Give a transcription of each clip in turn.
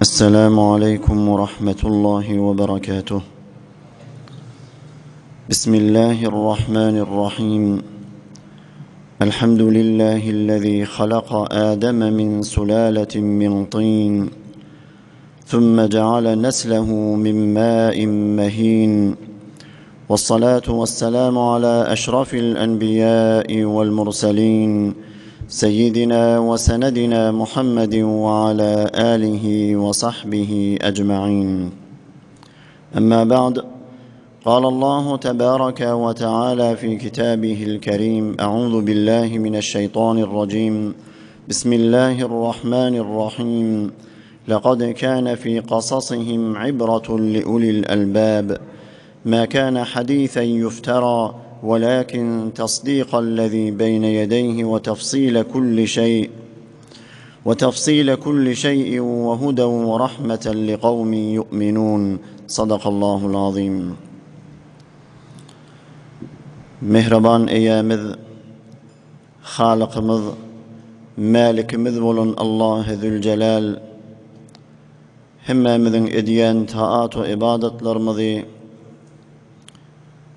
السلام عليكم ورحمة الله وبركاته بسم الله الرحمن الرحيم الحمد لله الذي خلق آدم من سلالة من طين ثم جعل نسله من ماء مهين والصلاة والسلام على أشرف الأنبياء والمرسلين سيدنا وسندنا محمد وعلى آله وصحبه أجمعين أما بعد قال الله تبارك وتعالى في كتابه الكريم أعوذ بالله من الشيطان الرجيم بسم الله الرحمن الرحيم لقد كان في قصصهم عبرة لأولي الألباب ما كان حديثا يفترى ولكن تصديق الذي بين يديه وتفصيل كل شيء وتفصيل كل شيء وهدى ورحمة لقوم يؤمنون صدق الله العظيم Mehriban eýämiz, Halykymyz, Mälikimiz bolan Allahy Züljelal hemmämiziň edýän taat we ybadatlarymyzy,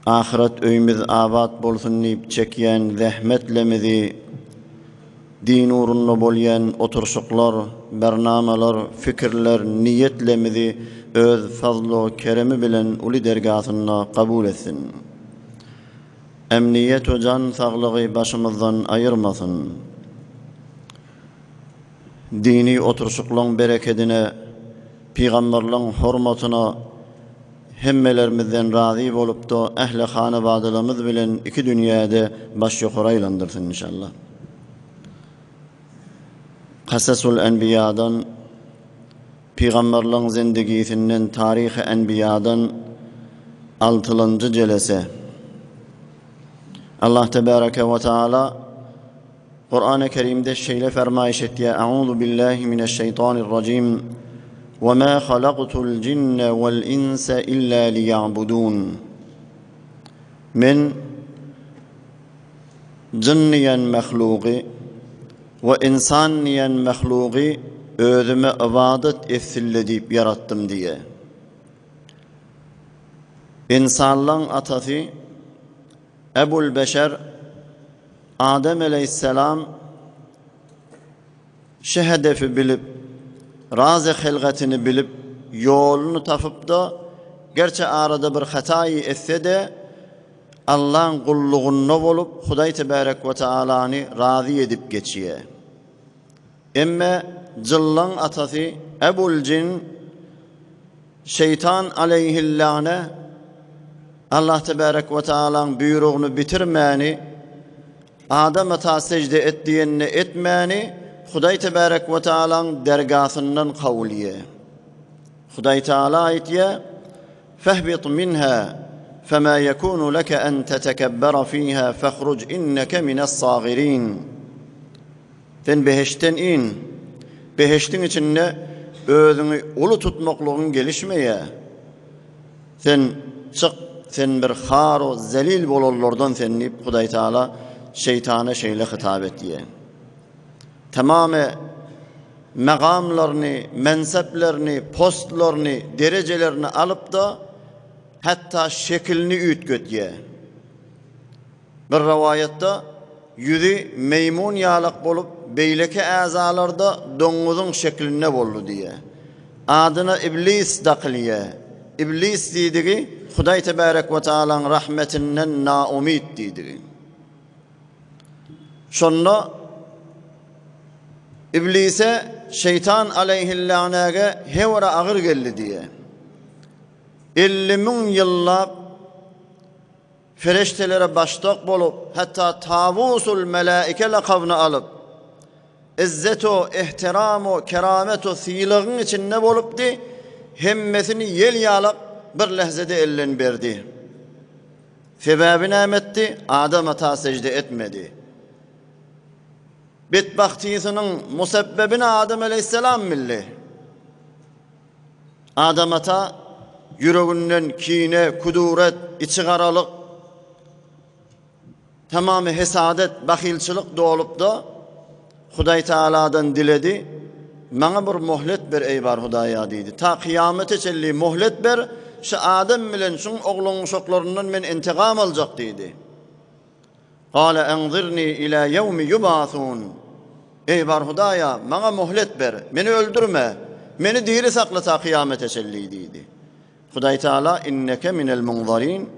ahyret öýümiz abat bolsun diýip çekýän zähmetlemizi, din ugrunda bolýan oturyşyklar, bernamalar, fikirler, niýetlemizi öz fazlu keremi bilen uly dergasynda kabul etsin. Emniýet we jan saglygy başymyzdan aýyrmasyn. Dini oturyşyklaň berekedine, pygamberleň hormatyna hemmelerimizden razy bolupda ähli hanabadalarymyz bilen iki dünýäde baş ýokary aýlandyrsyn inşallah. Kasasul Enbiýadan, pygamberleň zindigisinden Taryhy Enbiýadan altylanjy jelese. Allah tebareke we taala Kur'an-ı Kerimde şeýle fermaýyş etýär, A'uzu billahi mineşşeýtanirrajim. Ve ma halaktul cinne vel insa illa liya'budun. Men jyn diýen mahlugy we insan diýen mahlugy özüme ybadat etsinle diýip ýaratdym diýe. Ynsanlaň atasy Ebul Beşer Adem aleýhissalam şu hedefi bilip, razy hylgatyny bilip, ýoluny tapyp-da, gerçi arada bir hataýy etse-de, Allaň gullugynda bolup, Hudaý tebärek we taalany razy edip geçýär. Emme jyllaň atasy Ebul Jin Şeýtan aleýhillane Allah tebärek we taalaň buýrugyny bitirmäni, Adam ata sejde et diýenine etmäni Hudaý tebärek we taalaň dergasyndan kowulýa. Hudaý taala aýtýa, Fehbit minha fema yekunu leke en tetekebbera fiha fehruc inneke mines-sagirin. Sen behiştden in. Behişdiň içinde özüňi uly tutmaklygyň gelişmeýär. Sen çyk, sen bir har-u zelil bolanlardan sen diýip Hudaý Taala şeýtana şeýle hytap etýär. Tamamy magamlaryny, menseplerini, postlaryny, derejelerini alyp-da, hatda şekilini üýtgetýär. Bir rowaýatda ýüzi meýmun ýalak bolup, beýleki äzalarda doňňuzyň şeklinde boldy diýýär. Adyna Iblis dakylýar. Iblis diýdigi Hudaý tebärek we taalaň rahmetinden naumyt diýdigi. Şonda Iblise şeýtan aleýhillänäge hewra agyr geldi diýýär. 50 müň ýyllap Perişdelere başdak bolup, hatda Tawusul Melaike lakabyny alyp, izzet-u, ehtiram-u, keramet-u sylagyň içinde bolupdy, hemmesini ýel ýalak bir lehzede elden berdi. Sebäbi näme etdi? Adam ata sejde etmedi. Betbagtysynyň musebbebini Adam aleýhissalam bildi. Adam ata ýüreginden kine, kuduret, içigaralyk, tamamy hesadet, bahylçylyk dolup-da, Hudaý Tagaladan diledi. Maňa bir mohlet ber, eý bar Hudaýa diýdi. Ta kyýamete çenli mohlet ber, şu adam bilen şuň oglan-uşaklaryndan men intigam aljak diýdi. Gale enzirni ila ýewmi ýubasun. Eý bar Hudaýa, maňa mohlet ber, meni öldürme, meni diri sakla ta kyýamete çenli diýdi. Hudaý Taala inneke minel munzarin.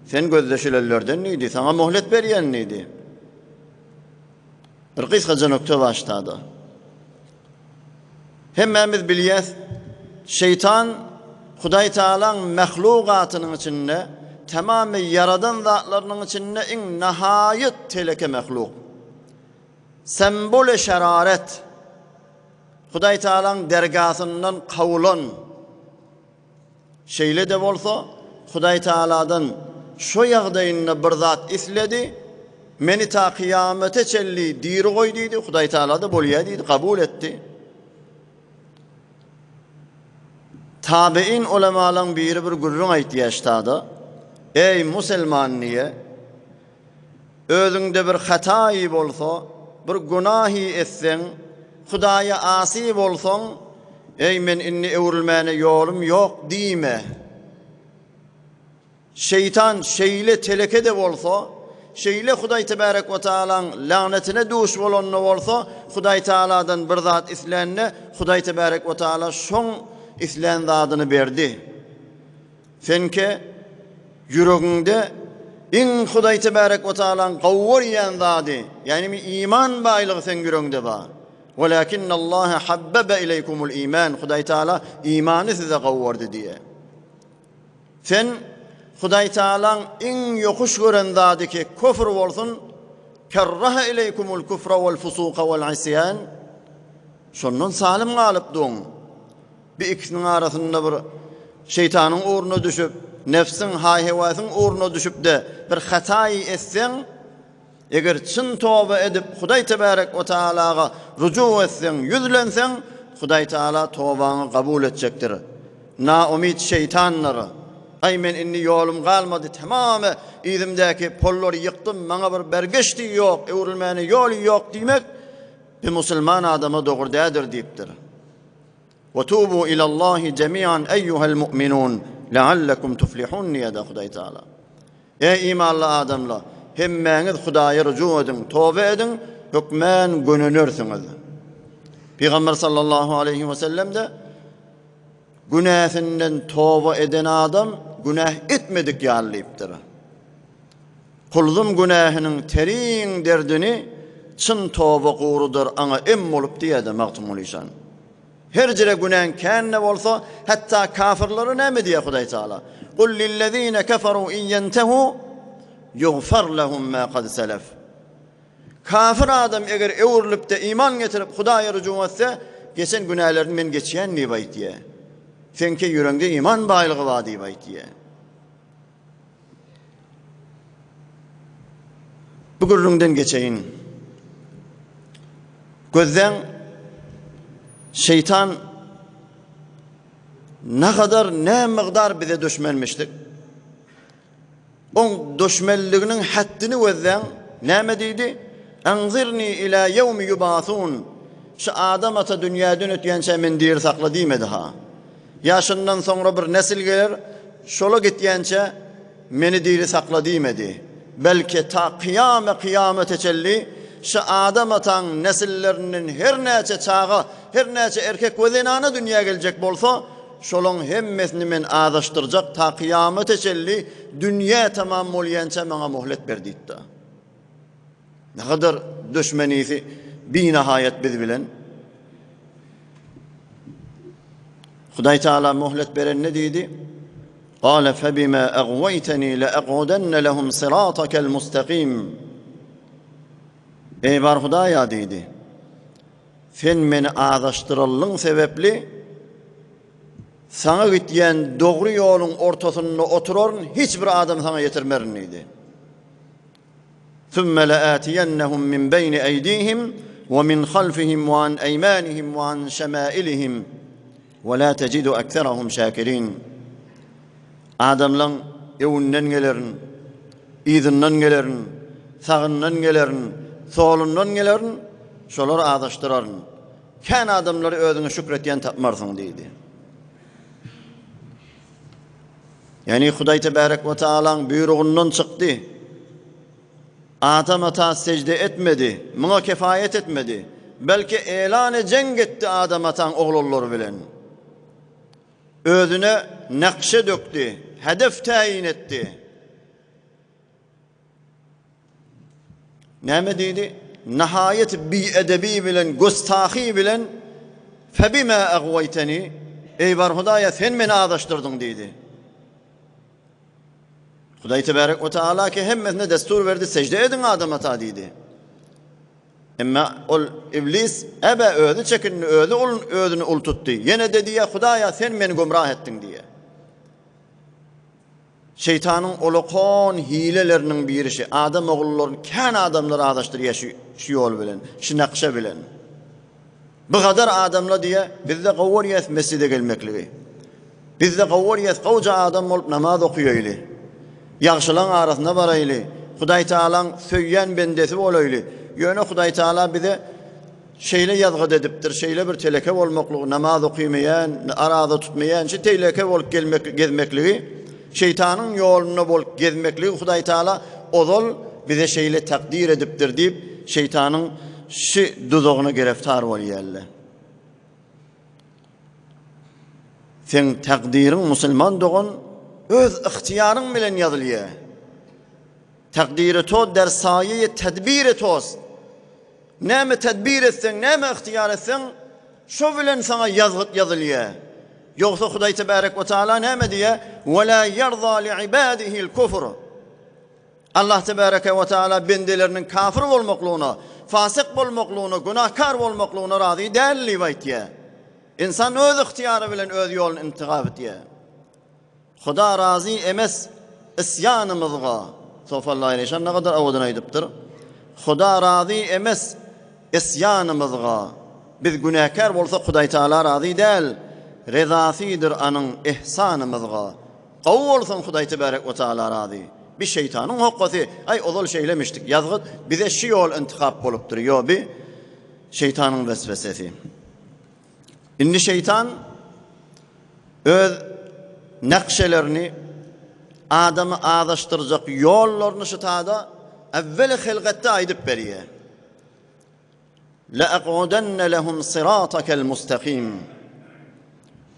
Sen gözleşilenlerden diýdi, saňa mohlet berýän diýdi. Bir gysgaja nokta başlady. Hemmämiz bilýäs, şeýtan Hudaý Taalaň mahlugatynyň içinde, tamamy ýaradan zatlarynyň içinde iň nahaýat teleke mahluk. Sembol-i şeraret. Hudaý Taalaň dergasyndan kowulan. Şeýle-de bolsa, Hudaý Tagaladan şo ýagdaýynda bir zat isledi, Meni ta kyýamete çenli diri goý diýdi, Hudaý Tagala-da bolýa diýdi, kabul etdi. Tabein ulemalaň biri bir gürrüň aýtýar ştada, Eý, musulman diýe, Özüňde bir hataýy bolsa, bir günahy etseň, Hudaýa asy bolsaň, Eý, men indi öwrülmäne ýolum ýok diýme. Şeýtan şeýle teleke-de bolsa, şeýle Hudaý Tebärek we Taalaň lagnetine duş bolanda bolsa, Hudaý Taaladan bir zat islände, Hudaý Tebärek we Taala şoň islän zadyny berdi. Senki ýüregiňde iň Hudaý Tebärek we Taalaň gowy görýän zady, ýagny iman baýlygy seň ýüregiňde bar. Welakinnallaha habbaba ileýkumul iman. Hudaý Taala imany size gowy gördi diýe. Sen Hudaý Taalaň iň ýokuş gören zady ki kufr bolsun, kerraha ileýkumul kufra wal fusuka wal isýan. Şondan salim galyp duň. Bir ikisiniň arasynda bir şeýtanyň ugruna düşüp, nefsiň, haý-hewasyň ugruna düşüp-de bir hataýy etseň, eger çyn toba edip Hudaý Tebärek we Taalaga rujuk etseň, ýüzlenseň, Hudaý Taala tobaňy kabul etjekdir. Naumyt şeýtandyr. Aý men indi ýolum galmady, tamamy yzymdaky pollary ýykdym, maňa bir bergeşdi ýok, öwrülmäne ýoly ýok diýmek bir musulman adama dogry däldir diýipdir. We tubu ilallahi jemian eýýuhel mu'minun leallekum tuflihun diýýär Hudaý Taala. Eý imanly adamlar, hemmäňiz Hudaýa rujuk ediň, toba ediň, hökmän gönenersiňiz. Pygamber sallallahu aleýhi we sellem de günäsinden toba eden adam günäh etmedik ýaly diýipdir. Kulzum günähiniň tereň derdini çyn toba gurudar aňa em bolup diýýär-de Magtymguly işan. Her jere günäň kän-de bolsa, hatda kafirlere näme diýýär Hudaý Taala? Kul lillezine keferu in ýentehu ýugfar lehum ma kad selef. Kafir adam eger öwrülip-de iman getirip Hudaýa rujuk etse, geçen günälerini men geçýän diýip aýtýar. Seňki ýüregiňde iman baýlygy bar diýip aýtýar. Bu gürrüňden geçeýin. Gözden şeytan ne kadar ne mygdar bize düşmenmişdik. Oň düşmenliginiň haddini gözden näme diýdi? Anzirni ila ýewmi yubasun. Şu adam ata dünýäden ötýänçä men diri sakla diýmedi ha. Ýa şundan soňra bir nesil geler, şola gitýänçä meni diri sakla diýmedi. Belki ta kyýame kyýamete çenli şu Adam ataň nesillerinden her näçe çaga, her näçe erkek we zenana dünýä geljek bolsa, şolaň hemmesini men azaşdyrjak ta kyýamete çenli dünýä tamam bolýança maňa muhlet ber diýipdi. Nägadar döşmenisi binahaýat biz bilen. Hudaý Taala muhlet berende diýdi. Gale febima agwaytani la aqudanna lahum siratakel mustaqim. Eý bar Hudaýa diýdi. Sen meni azaşdyrallyň sebepli saňa gitýän dogry ýoluň ortasynda oturaryn, hiç bir adam saňa ýetirmerin diýdi. Sümme leâtiyennehum min beýni eýdihim we min halfihim we an eýmânihim we an şemâilihim we lâ tecidu ekserahum şâkirîn. Adamlaň öňünden gelerin, yzyndan gelerin, sagyndan gelerin, solundan gelerin, şolary azaşdyraryn. Kän adamlary özüňe şükretýän tapmarsyň diýdi. Ýagny Hudaý Tebärek we Taalaň buýrugyndan çykdy. Adam ata sejde etmedi, muňa kefaýet etmedi. Belki elany jeň etdi Adam ataň oglanlary bilen. Özüne nakşe dökdi, hedef täýin etdi. Näme diýdi? Nahaýat biedebi bilen, gustahy bilen Febima agwaýteni, Eý bar Hudaýa, sen meni azaşdyrdyň diýdi. Hudaý tebarek we taala ki hemmesine destur berdi, sejde ediň Adam ata diýdi. Emma ol iblis äbe özi çekindi, özi özüni ul tutdy. Ýene-de diýýär, Hudaýa, sen meni gümrah etdiň diýýär. Şeýtanyň olakan hileleriniň biri şi, adam ogullaryny kän adamlar azaşdyrýar şu şu ýol bilen, şu nakşa bilen. Bu gadar adamlar diýýär, bizde gowy görýäs mesjide gelmekligi. Bizde gowy görýäs gowja adam bolup namaz okaýaýly. Ýagşylaň arasyna baraýly. Hudaý Tagalaň söýýän bendesi bolaýly. Ýöne Hudaý Tagala bize Şeýle ýazgyt edipdir, şeýle bir teleke bolmaklygy, namaz okymaýan, araza tutmaýan, şu teleke bolup gelmek, gezmekligi, şeýtanyň ýolunda bolup gezmekligi Hudaý Taala ozal bize şeýle takdyr edipdir diýip, şeýtanyň şu duzagyna gereftar bolýarlar. Seň takdyryň musulman dogan öz ygtyýaryň bilen ýazylýar. Takdyry to der saýeýe tedbiri tost. Näme tedbir etseň, näme ygtyýar etseň, şo bilen saňa ýazgyt ýazylýar. Ýogsa Hudaý tebärek we taala näme diýýär? Ve la ýerza li ibadihil kufr. Allah tebäreke we taala bendeleriniň kafir bolmaklygyna, fasyk bolmaklygyna, günahkar bolmaklygyna razy däl diýip aýtýar. Ynsan öz ygtyýary bilen öz ýoluny intihap etýär. Huda razy emes isýanymyzga. Sofallaýyn işan nagadar owadan aýdypdyr. Huda razy emes isýanymyzga. Biz günäkär bolsak Hudaý Taala razy däl. Rezasydyr anyň ihsanymyzga. Gowy bolsaň Hudaý Tebarek we Taala razy. Bi şeýtanyň hokgasy, aý ozal şeýlemişdik, ýazgyt bize şi ýol intihap bolupdyr, ýo bi şeýtanyň weswesesi. Indi şeýtan öz nakşelerini adamy azaşdyrjak ýollaryny şu tada awweli hilgatda aýdyp berýär. La aqudanna lehum siratakel mustaqim.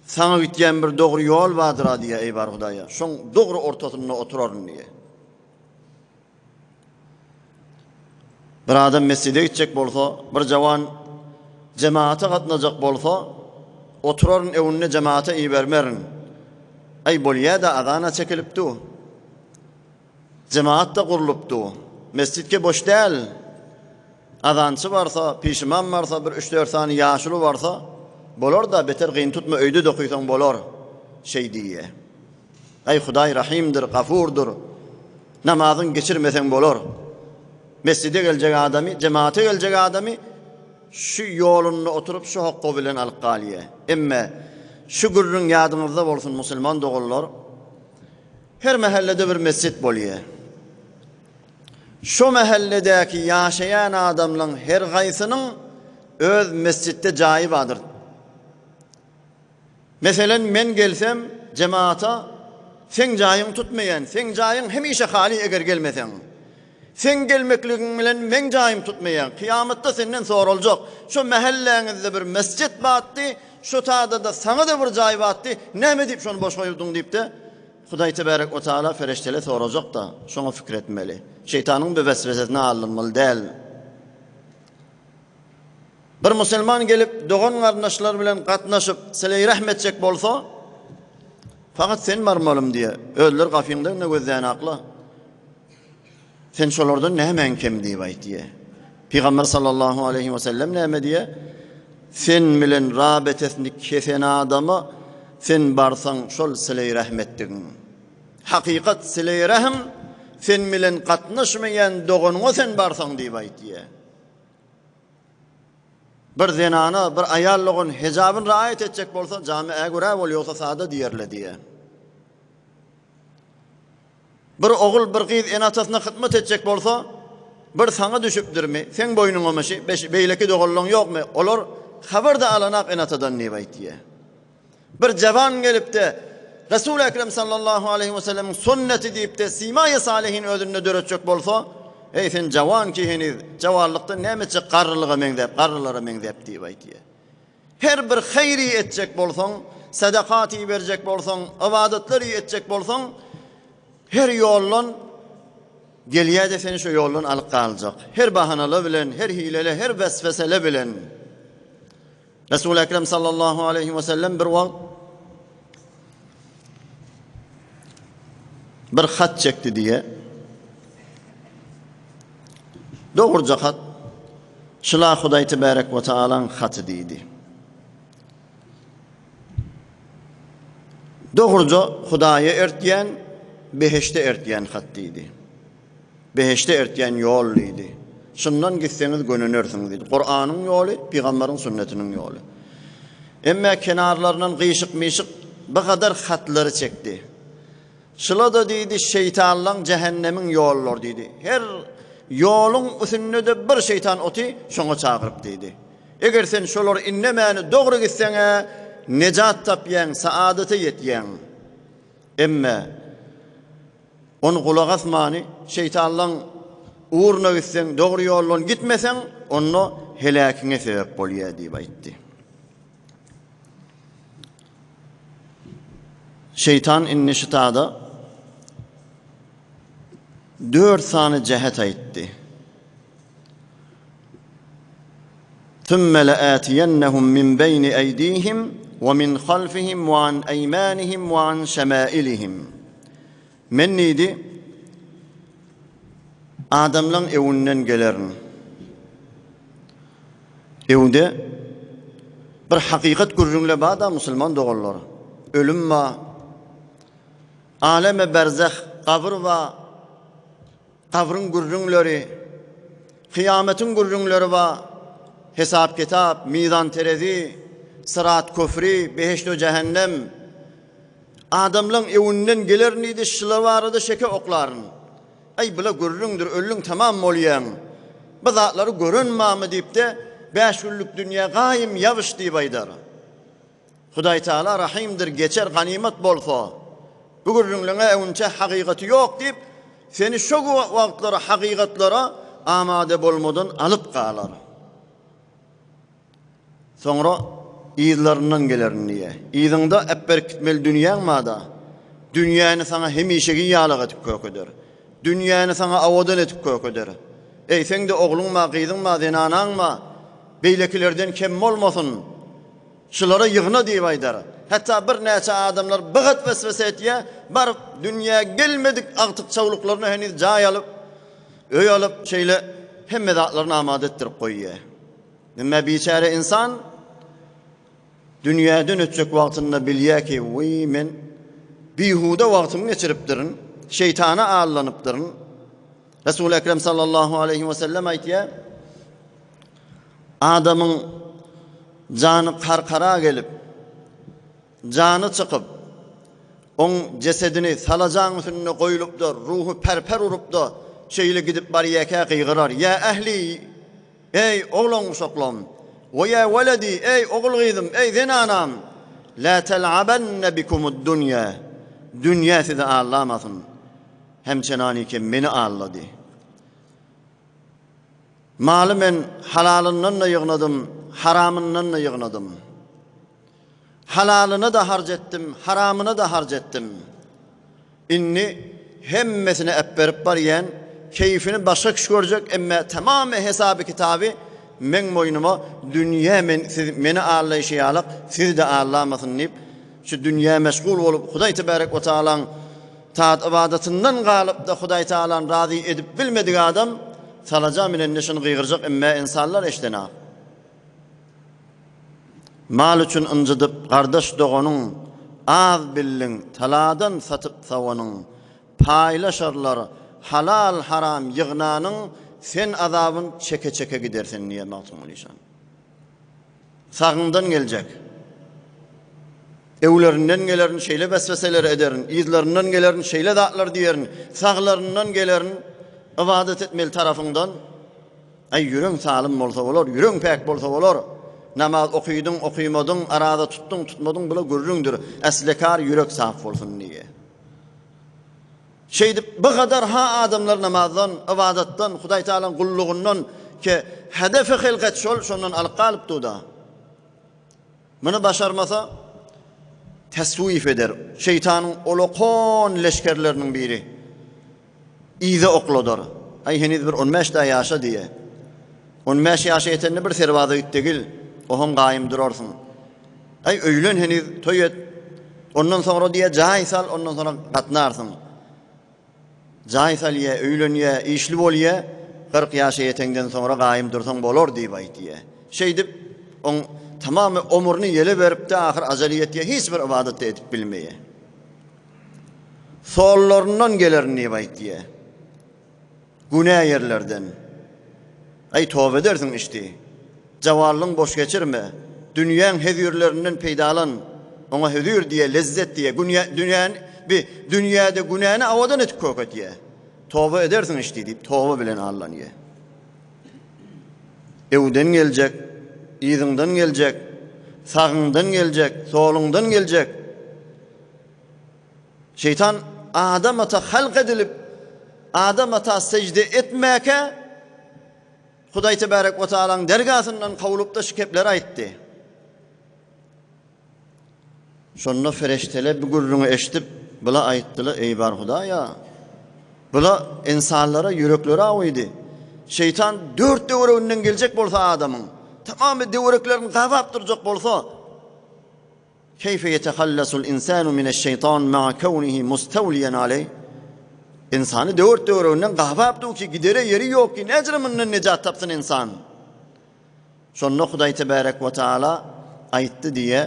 Saňa gitýän bir dogry ýol bardyr diýýär, eý bar Hudaýa. Şoň dogry ortasynda oturaryn diýýär. Bir adam mesjide gitjek bolsa, bir jawan jemaata gatnajak bolsa, oturaryn öwünde jemaata ibermerin. Aý bolýa-da azana çekilip dur. Jemaat-da gurlup dur. Mesjitke boş däl. Azançy barsa, pişimam barsa, bir üç-dört sany ýaşuly barsa, bolar-da, beter gyn tutma, öýde-de okysaň bolar. Şeý diýýä. Aý Hudaý Rahymdyr, Gafurdyr. Namazyň geçirmeseň bolar. Mesjide geljek adamy, jemaata geljek adamy şu ýolunda oturyp şu hokga bilen alyp galýar. Emme şu gürrüň ýadyňyzda bolsun musulman doganlar. Her mähellede bir mesjit bolýar. Şo mähelledäki ýaşaýan adamlaň her haýsynyň öz mesjitde jaýy bardyr. Meselen, men gelsem, jemagata, Seň jaýyň tutmaýan, seň jaýyň hemişe haly eger gelmeseň. Seň gelmekligiň bilen meň jaýym tutmaýan. Kyýamatda senden soraljak. Şo mähelläňizde bir mesjit batdy, şo tada-da saňa-da bir jaý batdy, näme diýip şony boş goýduň diýip-de, Hudaý tebärek we taala fereştele sorajak-da, şoňa pikir etmeli. Şeýtanyň bir weswesesine alynmaly däl. Bir musulman gelip dogan-garyndaşlar bilen gatnaşyp sileý-rähm etjek bolsa, fakat sen barmalym diýe, özleri gapyňda indi gözlänakla. Sen şolardan nämäň kem diýip aýt diýe. Pygamber sallallahu aleyhi we sellem näme diýe? Sen bilen rabetesini kesen adama sen barsaň şol sileý-rähm etdigiň. Hakykat sileý-rähm sen bilen gatnaşmaýan doganyňa sen barsaň diýip aýt diýe. Bir zenana, bir aýal dogan hijabyn raýat etjek bolsa, jamiä görä bol, ýogsa sada diýerle diýýär. Bir ogul, bir gyz ene-atasyna hyzmat etjek bolsa, bir saňa düşüpdirmi, seň boýnuňamy şi, beýleki doganlaň ýokmy, olar habar-da alanak ene-atadan diýip aýtýar. Bir jawan gelip-de, Resul Ekrem sallallahu aleýhi we sellemiň sünneti diýip-de simaýy salyhin özünde döretjek bolsa, Eý sen jawan ki heniz, jawanlykdan näme etjek garrylyga meňzäp, garrylara meňzäp diýip aýtýar. Her bir haýry etjek bolsaň, sadakat iberjek bolsaň, ybadatlary etjek bolsaň, her ýoldan gelýär-de seni şo ýoldan alyp galjak. Her bahanalar bilen, her hilele, her weswesele bilen. Resul Ekrem sallallahu aleyhi ve sellem bir wagt bir hat çekdi diýe. Dogruja hat. Şula Hudaý tebarek we taalaň haty diýdi. Dogruja Hudaýa ertýän, behişde ertýän hat diýdi. Behişde ertýän ýol diýdi. Şundan gitseňiz gönenersiňiz diýdi. Kuranyň ýoly, pygamberiň sünnetiniň ýoly. Emme kenarlaryndan gyşyk-mişyk bir gadar hatlary çekdi. Şula-da diýdi, şeýtanlaň jähennemiň ýollary diýdi. Her ýoluň üstünde-de bir şeýtan oty şoňa çagyryp diýdi. Eger sen şolary indemäni dogry gitseň-ä nejat tapýaň, saadata ýetýäň. Emme Ony gulak asmany, şeýtanlaň ugruna gitseň, dogry ýoldan gitmeseň, onda heläkiňe sebäp bolýar diýip aýtdy. Şeýtan indi şytada dört sany jähet aýtdy. Sümme le'atiyennehum min beýni eýdihim we min halfihim we an eýmanihim we an şemailihim. Men diýdi, adamlaň öwünden gelerin. Öwde bir hakykat gürrüňle bar-da musulman doganlar. Ölüm bar. Aleme berzah, gabyr bar. Gabryň gürrüňleri, kyýamatyň gürrüňleri bar. Hesap-kitap, mizan-terezi, syrat köfri, behişt we jähennem. Adamlaň öwünden gelerin diýdi, şular barada şeke oklaryn. Aý, bula gürrüňdir, öldüň tamam bolýaň. Bu zatlary gören barmy diýip-de, bäş günlük dünýä gaýym ýabyş diýip aýdar. Hudaýtagala Rahymdyr, geçer ganymat bolsa, bu gürrüňleňe öňünçä hakykaty ýok diýip, seni şo wagtlara hakykatlara amade bolmadan alyp galar. Soňra yzlaryndan gelerin diýýär. Yzyňda äpberip gitmeli dünýäň bar-da. Dünýäni saňa hemişeki ýalak edip kökeder. Dünýäni saňa owadan edip kökeder. Eý, seň-de ogluň bar, gyzyň bar, zenanaň bar. Beýlekilerden kem bolmasyn. Şulara ýygna diýip aýdar. Hatda birnäçe adamlar bigat weswese etýär, baryp dünýä gelmedik agtyk-çawluklaryna heniz jaý alyp, öý alyp, şeýle hemme zatlaryny amada etdirip goýýar. Emma biçäre ynsan dünýäden ötjek wagtynda bilýär ki, wiý men bihuda wagtymy geçiripdirin, şeýtana allanypdyryn. Resul Ekrem sallallahu aleýhi we sellem aýtýar, Adamyň jany karkara gelip, jany çykyp, oň jesedini salajaň üstünde goýlupdyr, ruhy per-per urupdy, şeýle gidip barýarka gygyrar, Ýa ähli, eý, oglan-uşaklam, we ýa weledi, eý, ogul-gyzym, eý, zenanam, la tel'abenne bikumud-dunýa, dünýä sizi aldamasyn, hemçenaniki meni aldady. Maly men halalyndan-da ýygnadym, haramyndan-da ýygnadym. Halalyna-da harç etdim, haramyna-da harç etdim. Indi hemmesini äpberip barýan, keýfini başga kişi görjek, emme tamamy hesaby-kitaby meň boýnuma, dünýä men siz meni aldaýşy ýalak, sizi-de aldamasyn diýip, şu dünýä meşgul bolup, Hudaý tebarek we taalaň Taat-ybadatyndan galyp-da Hudaý Tagalany razy edip bilmedik adam salaja münende şuny gygyrjak emme ynsanlar eşdenak. Mal üçin ynjydyp gardaş doganyň az bildiň taladan satyp sawanyň paýlaşarlar halal haram ýygnanyň sen azabyn çeke-çeke gidersen diýýär Magtymguly şan. Sagyňdan geljek. Öwlerinden gelerin, şeýle wesweseler ederin, yzlaryndan gelerin, şeýle zatlar diýerin, saglaryndan gelerin, ybadat etmeli tarapyňdan. Aý, ýüregiň salym bolsa bolar, ýüregiň päk bolsa bolar. Namaz okydyň, okymadyň, araza tutduň, tutmadyň bula gürrüňdir. Äsli kar ýürek sap bolsun diýe. Şeýdip bu gadar ha adamlar namazdan, ybadatdan, Hudaý Tagalaň gullugyndan ke hedefi hylkat şol şondan alyp galypdy-da. Muny başarmasa, teswif eder. Şeýtanyň olakon leşgerleriniň biri. Yza okladar. Aý, heniz bir on bäş-dä ýaşa diýe. On bäş ýaşa ýetende bir serbaza git-de gel, ohoň gaýym durarsyň. Aý, öýlen heniz, toý et. Ondan soňra diýe, jaý sal, ondan soňra gatnarsyň. Jaý salýa, öýlenýä, işli bolýa, 40 ýaşa ýeteňden soňra gaýym dursaň bolar diýip aýtýa. Şeýdip, oň tamamy omruny ýele berip-de ahyr ajaly ýetýä, hiç bir ybadat-da edip bilmeýä. Sollaryndan gelerin diýip aýtýa. Günä ýerlerden. Aý, toba edersiň işdi. Jawallyň boş geçirme. Dünýäň hezirlerinden peýdalan. Oňa hezir diýe, lezzet diýe. Günýä, dünýäni, bi, dünýäde günäni awadan etip kök etýä. Toba edersiň işdi diýip, toba bilen allanýa. Öwden geljek, yzyňdan geljek, sagyňdan geljek, soluňdan geljek. Şeýtan Adam ata halk edilip, Adam ata sejde etmäkä, Hudaý Tebarek we Taalaň dergasyndan kowlupda şu kepleri aýtdy. Şonda fereşteler bu gürrüňi eşidip, bula aýtdylar, Eý bar Hudaýa! Bula ynsanlara ýürekleri awydy. Şeýtan dört töwereginden geljek bolsa adamyň, tamamy töwereklerini gabap durjak bolsa, Keýfe ýetehallasul insanu mineş-şeýtan ma'a kewnihi mustawliýen aleý? Ynsany dört töwereginden gabap dur ki, gidere ýeri ýok ki, näjre mundan nejat tapsyn ynsan? Şonda Hudaý tebärek we taala aýtdy diýe,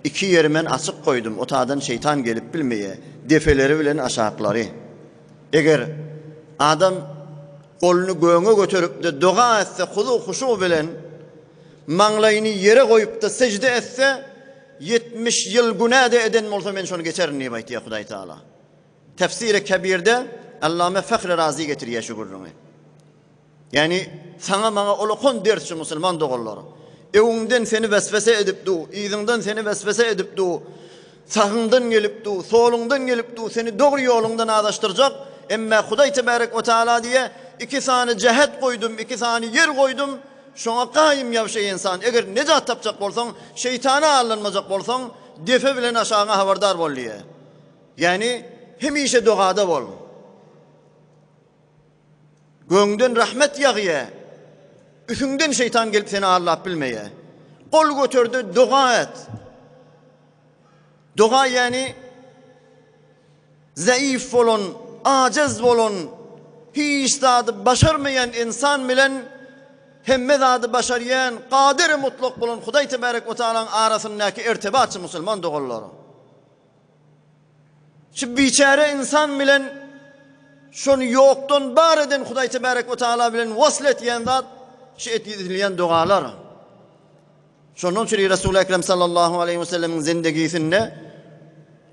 Iki ýeri men açyk goýdum, o tadan şeýtan gelip bilmeýe, depeleri bilen aşaklary. Eger adam goluny göge göterip-de doga etse huzu-huşu bilen, Maňlaýyny ýere goýup-da sežde etse, 70 ýyl günä-de eden bolsa men şony geçerin diýip aýtýar Hudaý Taala. Tefsiri Kebirde Allame Fahri Razi getirýär şu gürrüňi. Ýagny saňa maňa ulakan ders şu musulman doganlar. Öňüňden seni weswese edip du, yzyňdan seni weswese edip du, sagyňdan gelip du, soluňdan gelip du, seni dogry ýoluňdan azaşdyrjak. Emme Hudaý Tebarek we Taala diýe, iki sany jähet goýdum, iki sany ýer goýdum. Şoňa gaýym ýapyş eý ynsan, eger nejat tapjak bolsaň, şeýtana aldanmajak bolsaň, depe bilen aşagyňa habardar bol diýýär. Ýagny, hemişe dogada bol. Göňden rahmet ýagýar. Üsüňden şeýtan gelip seni aldap bilmeýär. Gol göterde doga et. Doga ýagny Zaif bolan, ajiz bolan, hiç zady başarmaýan ynsan bilen hemme zady başarýan, Kadyry mutlak bolan Hudaý Tebarek we Taalaň arasyndaky irtibatçy musulman doganlar. Şu biçäre ynsan bilen şony ýokdan bar eden Hudaý Tebarek we Taala bilen wasl etýän zat şu edilýän dogalar. Şondan üçin Resuly Ekrem sallallahu aleýhi we sellemiň zindegisinde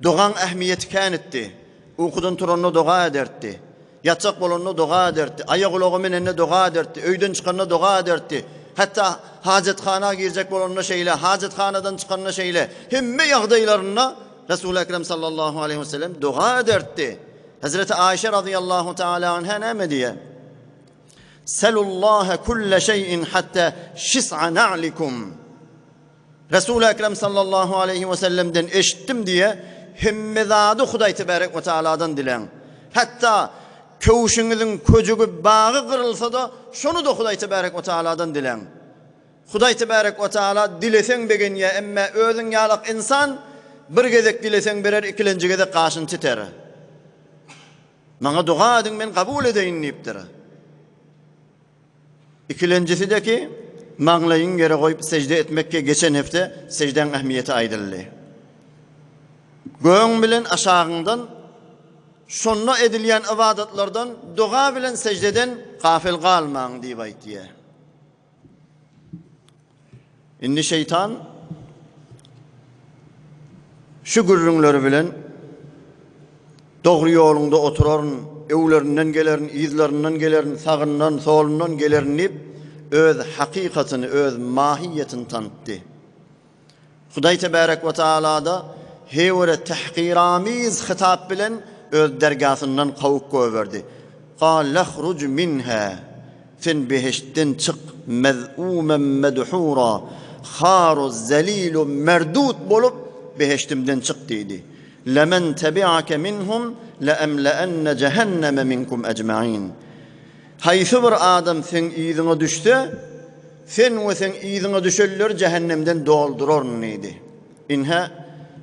dogaň ähmiýeti kän etdi. Ukudan turanda doga ederdi. Ýatjak bolanda doga ederdi. Aýagulaga menende doga ederdi. Öýden çykanda doga ederdi. Hatda hajathana girjek bolanda şeýle, hajathanadan çykanda şeýle. Hemme ýagdaýlarynda Resuly Ekrem sallallahu aleýhi we sellem doga ederdi. Hazreti Aýşe radıyallahu taala anha näme diýýär? Selullaha kulle şeýin hatta şis'a na'likum. Resul Ekrem sallallahu aleyhi ve sellemden eşitdim diye hemme zady Hudaý tebarek ve taaladan diläň. Hatta köwşüňiziň köjügi bagy gyrylsa-da şony da Hudaý tebarek ve taaladan diläň. Hudaý tebarek ve taala dileseň begenýär, emme özüň ýalak insan bir gezek dileseň berer, ikilenji gezek gaşyny çiter. Maňa doga ediň, men kabul edeýin diýipdir. Ikilenjisi-de ki, maňlaýyň ýere goýup sejde etmek ki, geçen hepde sejdäň ähmiýeti aýdyldy. Göň bilen aşagyňdan şonda edilýän ybadatlardan, doga bilen sejdeden gafil galmaň diýip aýtýar. Indi şeýtan şu gürrüňleri bilen dogry ýoluňda oturaryn, öwlerinden gelerin, yzlaryndan gelerin, sagyndan, solundan gelerin diýip, öz hakykatyny, öz mahiýetini tanytdy. Hudaý tebärek we taala-da heýwere tehkiramiz hitap bilen öz dergasyndan kowup goýberdi. Galehruj minha, Sen behiştden çyk, mez'umen medhura, haru zelilu merdut bolup behiştimden çyk diýdi. Lemen tebi'ake minhum leemleenne jehenneme minkum ecmain. Haýsy bir adam seň yzyňa düşse, sen we seň yzyňa düşenleri jähennemden dolduraryn diýdi. Inhä,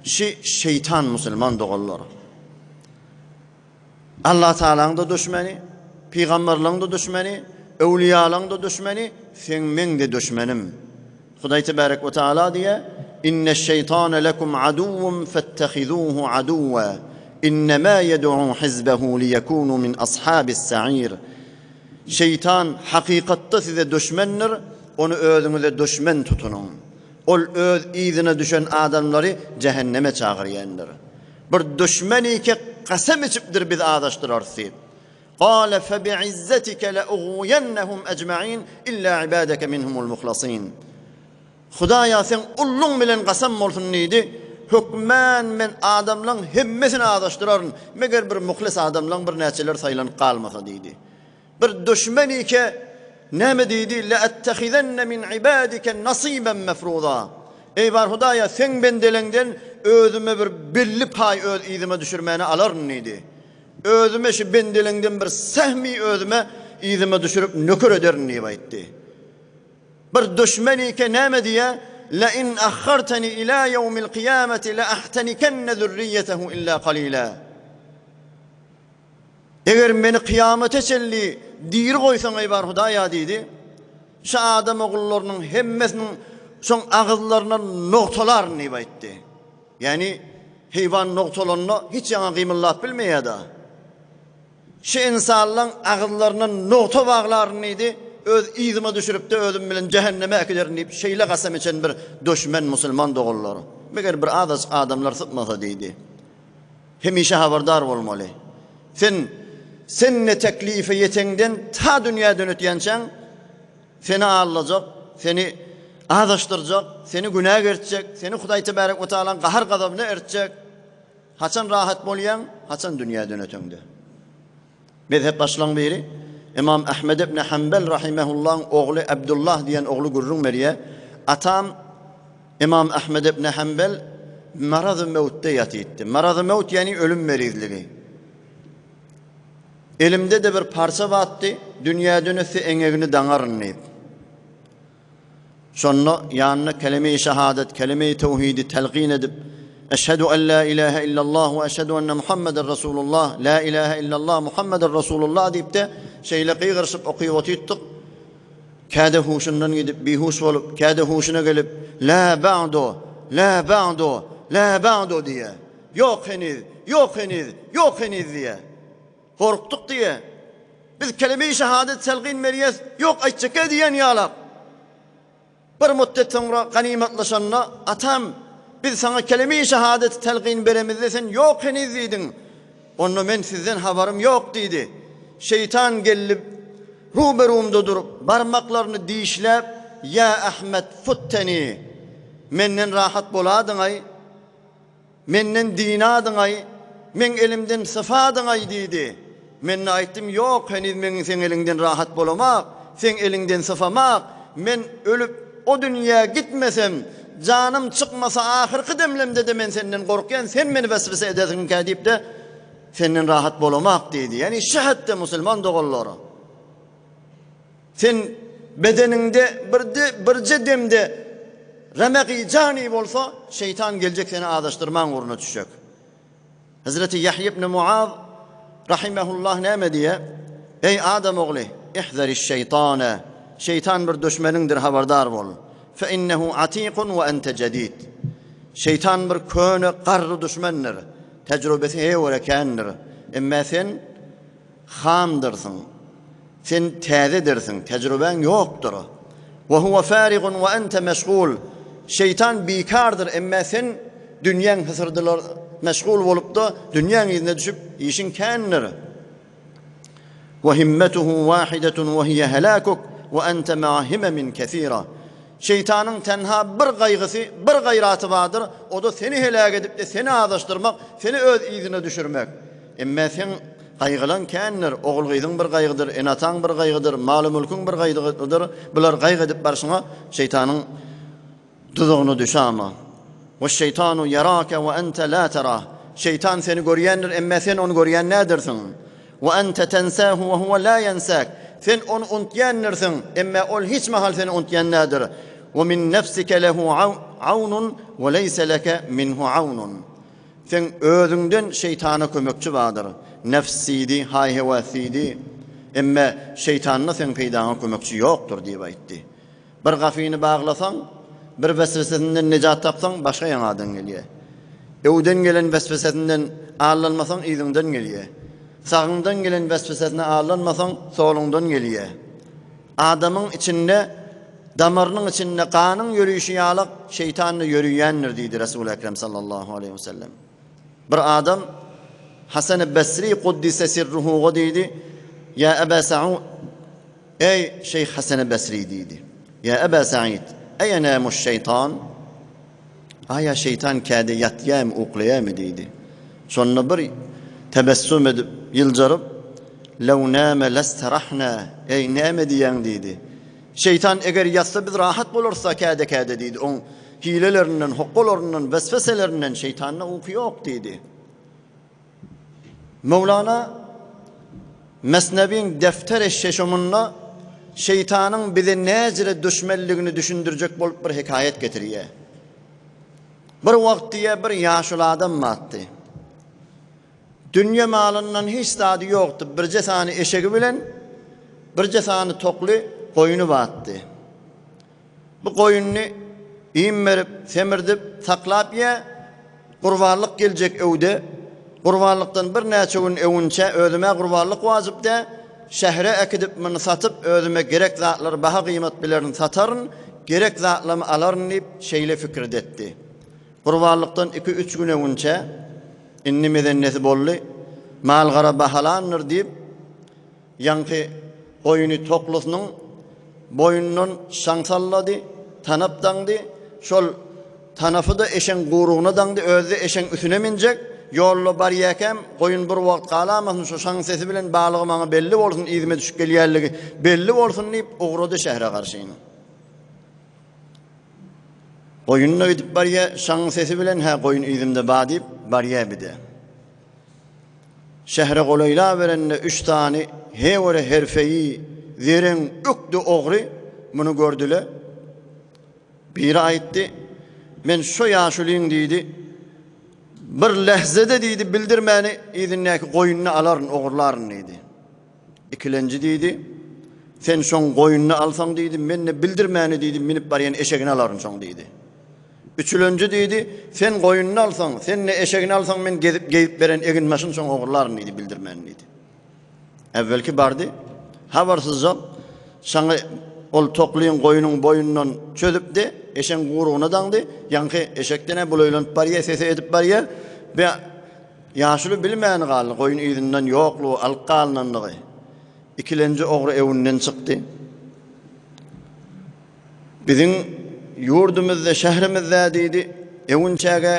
şi şeýtan musulman doganlar. Allatagalaň-da duşmany, pygamberleň-de duşmany, öwlüýalaň-da duşmany, seň meň-de duşmanym. Hudaý tebarek we taala diýýär, Inneş-şeýtane lekum aduwwun fettehizuhu aduwwa, innemâ ýed'u hizbehu liýekûnû min ashabis-sa'ir. Şeýtan hakykatda size duşmendir, ony özüňize duşmen tutunyň. Ol öz yzyna düşen adamlary jähenneme çagyrýandyr. Bir duşmenike kasam içipdir biz azaşdyrarys diýip. Gale febi'izzetike leugwiyennehum ecmaîn illa ibadeke minhumul muhlasyn. Hudaýa seň ulluň bilen kasam bolsun diýdi. Hökmän men adamlaň hemmesini azaşdyraryn, meger bir muhlis adamlaň birnäçeleri saýlanyp galmasa diýdi. Bir duşmenike näme diýdi? Leattehizenne min ibadike nasiben mefruza. Eý bar Hudaýa, seň bendeleňden özüme bir belli paý öz yzyma düşürmäni alaryn diýdi. Özüme şu bendeleňden bir sehmi özüme yzyma düşürip nöker ederin diýip aýtdy. Bir duşmenike näme diýýär? Le in ahharteni ila ýewmil kyýameti le ahtanikenne zürriýetehu illa kalila. Eger meni kyýamata çenli diri goýsaň, eý bar Hudaýa diýdi, şu adam ogullarynyň hemmesiniň şoň agyzlaryna nogtalaryn diýip aýtdy. Ýagny heýwan nogtalanda hiç ýaňa gymyldap bilmeýär-de. Şu ynsanlaň agyzlaryna nogta baglaryn diýdi, öz yzyma düşürip-de özüm bilen jähenneme äkiderin diýip şeýle kasam içen bir duşmen musulman doganlar. Meger bir azajyk adamlar sypmasa diýdi. Hemişe habardar bolmaly. Sen sen ne teklife ýeteňden ta dünýäden ötýänçäň seni aldajak, seni azaşdyrjak, seni günä gertjek, seni Hudaý Tebarek we Taalaň gahar gazabyna ertjek. Haçan rahat bolýaň, haçan dünýäden öteňde. Mezhep başlaň biri Imam Ahmed ibn Hanbel rahimehullaň ogly Abdullah diýen ogly gürrüň berýär. Atam Imam Ahmed ibn Hanbel maraz-y mewtde ýatypdy. Maraz-y mewt ýagny ölüm merizligi. Elimde-de bir parça batdy, dünýäden ötse eňegini daňaryn diýip. Şonda ýanyna keleme-i şehadet, keleme-i tewhidi telkin edip, Eşhedü en la ilahe illallah we eşhedü enne Muhammeden Resulullah, la ilahe illallah Muhammeden Resulullah diýip-de, şeýle gygyryşyp okyp otytdyk. Käde huşundan gidip, bihuş bolup, käde huşuna gelip, La ba'du, la ba'du, la ba'du diýýär. Ýok heniz, ýok heniz, ýok heniz diýýär. Gorkduk diýýär. Biz keleme-i şehadet telgin berýäs, ýok aýtjak-ä diýen ýalak. Bir mutdet soňra ganymatlaşanda, Atam, biz saňa keleme-i şehadeti telgin beremizde sen ýok heniz diýdiň. Onda men sizden habarym ýok diýdi. Şeýtan geldi, ruberumda durup, barmaklaryny dişläp, Ýa Ahmet, futteni! Menden rahat boladyň-aý! Menden dynadyň-aý, meň elimden sypadyň-aý diýdi. Men-de aýtdym, Ýok, heniz meň seň eliňden rahat bolamak, seň eliňden sypamak, men ölüp o dünýä gitmesem, janym çykmasa ahyrky demlemde-de men senden gorkýan, sen meni weswese edersiňkä diýip-de, senden rahat bolamak diýdi. Ýagny şu hetde musulman doganlar. Sen bedeniňde birde birje demde remegi jany bolsa, şeýtan geljek seni azaşdyrmaň ugruna düşjek. Hezreti Ýahýa ibn Muaz rahimehullah näme diýýär? Eý adam ogly, ihzeriş şeýtane. Şeýtan bir duşmeniňdir, habardar bol. Fe innehu atikun we ente jedid. Şeýtan bir köne, garry duşmendir. Tejrübesi heýwere kändir. Emme sen Hamdyrsyň. Sen täzedirsiň, tejrübäň ýokdur. Wa huwa farigun wa ente meşgul. Şeýtan bikardyr, emme sen dünýäň hysyrdylar meşgul bolupda, dünýäň yzyna düşüp, işiň kändir. Wa himmetuhu wahidetun wa hiye helakuk. we ente ma'a himemin kesira. Şeýtanyň tenha bir gaýgysy, bir gaýraty bardyr, o-da seni heläk edip-de seni azaşdyrmak, seni öz yzyna düşürmek. Emme seň gaýgylaň kändir, ogul-gyzyň bir gaýgydyr, ene-ataň bir gaýgydyr, maly-mülküň bir gaýgydyr, bular gaýgy edip barşyňa şeýtanyň Duzagyna düşama. Weş-şeýtanu ýarake we ente la terah. Şeýtan seni görýändir, emme sen ony görýän däldirsiň. We ente tensahu we huwe la ýensak. Sen ony untýandirsiň, emme ol hiç mahal seni untýan däldir. We min nefsike lehu awnun we leýse leke minhu awnun. Seň özüňden şeýtana kömekçi bardyr. Nefs diýdi, haý-hewes diýdi. Emme şeýtanda seň peýdaňa kömekçi ýokdur diýip aýtdy. Bir gapyny baglasaň, bir weswesesinden nejat tapsaň, başga ýaňadan gelýär. Öwden gelen weswesesinden aldanmasaň, yzyňdan gelýär. Sagyňdan gelen weswesesine aldanmasaň, soluňdan gelýär. Adamyň içinde, damarynyň içinde ganyň ýörüşi ýalak şeýtan-da ýörüýändir diýdi Resuly Ekrem sallallahu aleýhi wesellem. Bir adam Hasan-y Besri kuddise sirruhuga diýdi, Ýa Eba Sa'ud, Eý, şeýh Hasan-y Besri diýdi. Ýa Eba Sa'id, eýenamuş şeýtan? Aýa şeýtan käde ýatýamy, uklaýamy diýdi. Şonda bir tebessüm edip, ýyljaryp, Lew name lesterahna, eý, näme diýýäň diýdi. Şeýtan eger ýatsa biz rahat bolarys-da käde-käde diýdi. Oň hilelerinden, hokgalaryndan, wesweselerinden şeýtanda uky ýok diýdi. Möwlana Mesnewiň Defteri Şeşomynda şeýtanyň bize näjele duşmenligini düşündirjek bolup bir hekaýat getirýär. Bir wagt diýýär, bir ýaşuly adam bardy. Dünýe malyndan hiç zady ýokdy, birje sany eşegi bilen birje sany tokly goýny bardy. Bu goýuny iým berip, semirdip, saklap ýe, gurbanlyk geljek öwde, gurbanlykdan birnäçe gün öwünçä özüme gurbanlyk wajyp dä, şähere äkidip muny satyp, özüme gerek zatlary baha gyýmat bilerin sataryn, gerek zatlamy alaryn diýip, şeýle fikirde etdi. Gurbanlykdan iki-üç gün öwünçä, indi mezennesi boldy, mal-gara bahalandyr diýip, Ýaňky goýuny toklusynyň boýnundan şaň sallady, tanap daňdy. Şol tanapy-da eşeň gurugyna daňdy, özi-de eşeň üsüne minjek. Ýolda barýakäm, goýun bir wagt galamasyn, şu şaň sesi bilen balygy maňa belli bolsun, yzyma düşüp gelýänligi belli bolsun diýip, ugrady şähre garşyny. Goýun-da gidip barýa, şaň sesi bilen, hä, goýun yzymda ba diýip, barýa bir-de. Şähere golaýlaberende üç sany hewere herfeýi zereň ökde ogry muny gördüle. Biri aýtdy, Men şo ýaşulyň diýdi, bir lähzede diýdi, bildirmäni yzyndaky goýnuny alaryn, ogurlaryn diýdi. Ikilenji diýdi, Sen şoň goýnuny alsaň diýdi, men-de bildirmäni diýdi, münüp barýan eşegini alaryn şoň diýdi. Üçülenji diýdi, Sen goýnuny alsaň, sen-de eşegini alsaň, men gezip geýip beren eginbaşyny şoň ogurlaryn diýdi, bildirmän diýdi. Äwwelki bardy, habarsyzja şaňy ol toklyň goýnuň boýnundan çözüpdi, eşegiň gurugyna daňdy, ýaňky eşekden-ä bulaýlanyp barýar, sese edip barýar. Be, ýaşuly bilmän galdy, goýun yzyndan ýoklugy, alyp galynanlygy. Ikilenji ogry öwünden çykdy. Biziň ýurdumyzda, şährimizde diýdi, öwünçäge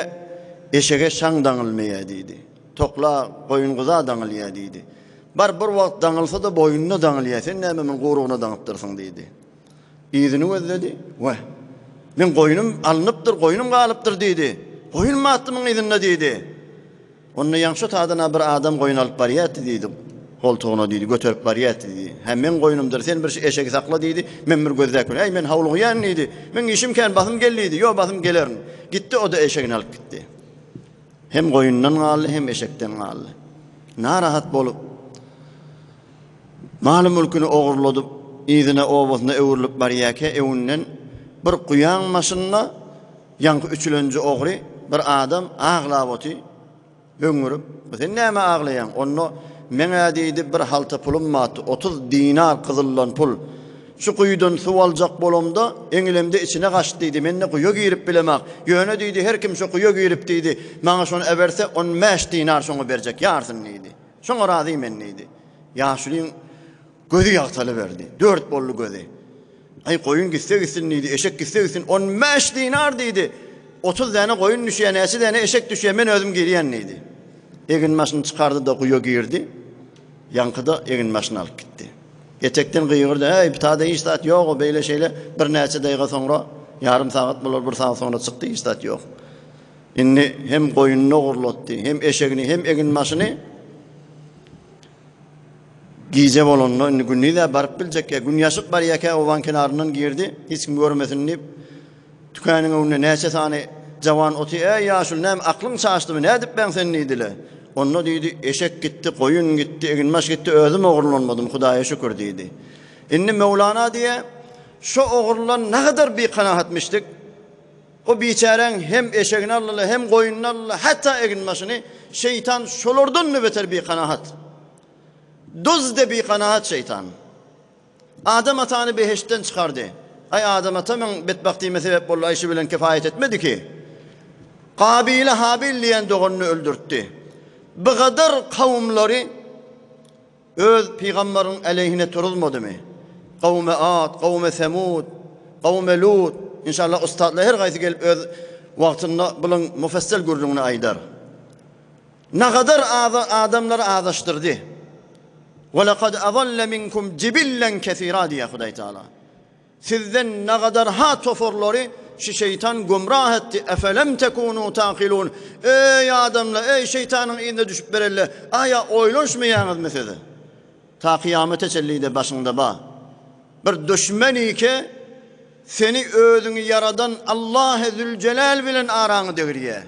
eşege şaň daňylmaýar diýdi. Tokla, goýun-guza daňylýar diýdi. Bar bir wagt daňylsa-da boýnuna daňylýar, sen näme muny gurugyna daňypdyrsyň diýdi. Yzyny gözledi, Wah, meň goýnum alnypdyr, goýnum galypdyr diýdi. Goýun batdy muň yzynda diýdi. Onda ýaňy şo taýdan-a bir adam goýun alyp barýardy diýdi, goltugyna diýdi, göterip barýardy diýdi. Hä, meň goýnumdyr, sen bir şu eşegi sakla diýdi, men bir gözläp geleýin. Äý, men howlugýan diýdi, meň işim kän, basym gel diýdi, ýo, basym gelerin. Gitdi, o-da eşegini alyp gitdi. Hem goýundan galdy, hem eşekden galdy. Narahat bolup, maly-mülküni ogurladyp, yzyna obasyna öwrülip barýarka, öňünden bir guýaň başynda, Ýaňky üçülenji ogry bir adam aglap oty, höňňürip, Sen näme aglaýaň? Onda meň-ä diýdi, bir halta pulum bardy, 30 dinar gyzyldan pul. Şu guýudan suw aljak bolamda, eňilemde içine gaçdy diýdi, men-de guýa girip bilemak. Ýöne diýdi, her kim şo guýa girip diýdi, maňa şony äberse, on bäş dinar şoňa berjek, ýarsyny diýdi. Şoňa razy men diýdi. Ýaşulyň gözi ýagtalyberdi. Dört boldy gözi. Aý, goýun gitse gitsin diýdi, eşek gitse gitsin, 15 dinar diýdi. 30 däne goýun düşýär, näçe däne eşek düşýär, men özüm girýän diýdi. Eginbaşyny çykardy-da guýa girdi. Ýaňky-da eginbaşyny alyp gitdi. Etekden gygyrdy, Äý, bu-da hiç zat ýog-a, beýle-şeýle. Birnäçe daýga soňra, ýarym sagat bolar, bir sagat soňra çykdy, hiç zat ýok. Indi hem goýnuny ogurlatdy, hem eşegini, hem eginbaşyny. Gije bolanda, indi gündiz-ä baryp biljek ýa, gün ýaşyp barýarka obaň kenaryndan girdi, hiç kim görmesin diýip, tükeniň öňünde näçe sany jawan oty, Äý, ýaşuly, näme, aklyň çaşdymy, nädipbäň sen diýdile. Onda diýdi, eşek gitdi, goýun gitdi, eginbaş gitdi, özüm ogurlanmadym, Hudaýa şükür diýdi. Indi Möwlana diýýär, Şo ogurlan nagadar bikanahatmyşdyk. O biçäräň hem eşegini aldylar, hem goýnuny aldylar, hatda eginbaşyny. Şeýtan şolardan-da beter bikanahat. Duzde bikanahat şeýtan. Adam atany behiştden çykardy. Aý Adam ata meň betbagtyma sebäp boldy, aý şu bilen kifaýat etmedi ki. Kabile Habil diýen doganyny öldürtdi. Bygadar kawumlary Öz pygambaryň aleýhine turuzmadymy? Kawme Ad, kawme Semud, kawme Lut, inşallah ussatlar her haýsy gelip öz wagtynda bulaň mufessel gürrüňini aýdar. Nagadar adamlary azaşdyrdy. Ve lekad azalle minkum jibillen kesira diýýär Hudaý Taala. Sizden nagadar-ha tofarlary şu şeýtan gümrah etdi, efelem tekunu takilun, Eý adamlar, eý şeýtanyň yzyna düşüp berelle, aýa oýlanşmaýaňyzmy siz? Ta kyýamete çenli-de başyňda ba. Bir duşmenike seni özüňi ýaradan Allahe Züljelal bilen araňy degirýär.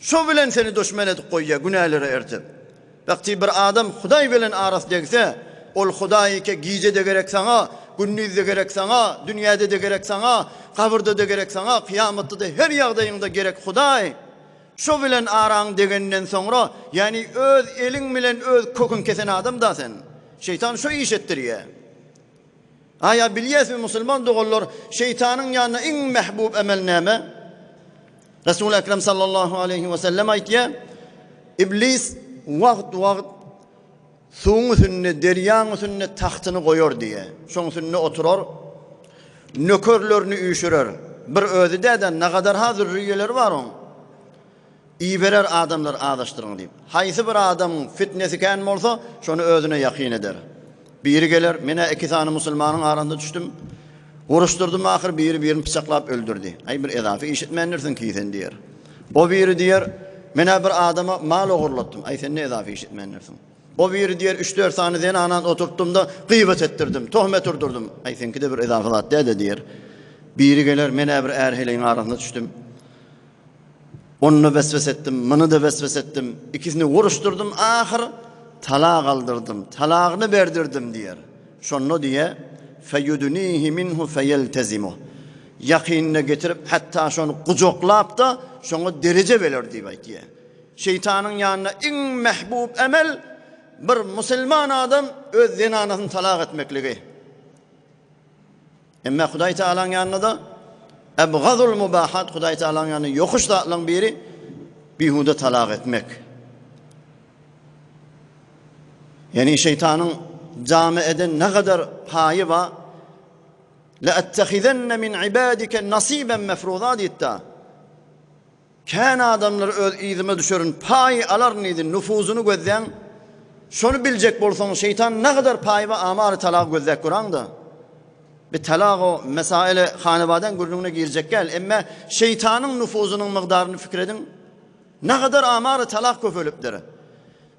Şo bilen seni duşmen edip goýýar günälere ertip. Wagty bir adam Hudaý bilen arasy degse, ol Hudaý eke gije-de gerek saňa, gündiz-de gerek saňa, dünýäde-de gerek saňa, gabyrda-da gerek saňa, kyýamatda-da her ýagdaýyňda gerek Hudaý. Şo bilen araň degenden soňra, ýagny öz eliň bilen öz köküň kesen adam-da sen. Şeýtan şo iş etdirýär. Aýa bilýäsmi musulman doganlar, şeýtanyň ýanynda iň mähbub emel näme? Resul Ekrem sallallahu aleyhi we sellem aýtýar, Iblis wagt-wagt suwuň üstünde, derýaň üstünde tagtyny goýar diýýär. Şoň üstünde oturar, nökerlerini üýşürer. Bir özi däl-de, nagadar-ha zürriýeleri bar oň. Iberer adamlary azaşdyryň diýip. Haýsy bir adamyň fitnesi kän bolsa, şony özüne ýakyn eder. Biri geler, men-ä iki sany musulmanyň arasynda düşdüm. Uruşdyrdym ahyr biri-birini pyçaklap öldürdi. Aý bir ezafi iş etmändirsiň ki sen diýer. O biri diýer, men-ä bir adama mal ogurlatdym. Aý sen ne ezafi iş etmändirsiň. O biri diýer, üç-dört sany zenanany oturtdym-da, gybat etdirdim, tohmet urdurdym. Aý seňki-de bir ezafi zat däl-de diýer. Biri geler, men-ä bir är-heleýiň arasynda düşdüm. Ony-da weswese etdim, muny-da weswese etdim, ikisini uruşdyrdym, ahyr talak aldyrdym, talagyny berdirdim diýer. Şonda diýer, Feýudnihi minhu feýeltezimuh. Ýakynyna getirip, hatda şony gujaklap-da, şoňa dereje berer diýip aýtýar. Şeýtanyň ýanynda iň mähbub emel bir musulman adam öz zenanasyny talak etmekligi. Emma Hudaý Tagalaň ýanynda-da ebgazul mubahat Hudaý Tagalaň ýanynda ýokuş zatlaryň biri bihuda talak etmek. Ýani şeýtanyň jamy eden ne kadar paýy bar? La ettehizenne min ibadike nasiben mefruza diýipdi. Kän adamlar öz yzyma düşerin, paý alaryn diýdi, nufuzyny gözläň. Şony biljek bolsaň, şeýtan nagadar paý we amary talagy gözläp göraňda. Bi talag o mesaele hanewadan gürrüňine girjek däl, emme şeýtanyň nufuzynyň mygdaryny pikir ediň. Nagadar amary talak köpelipdir.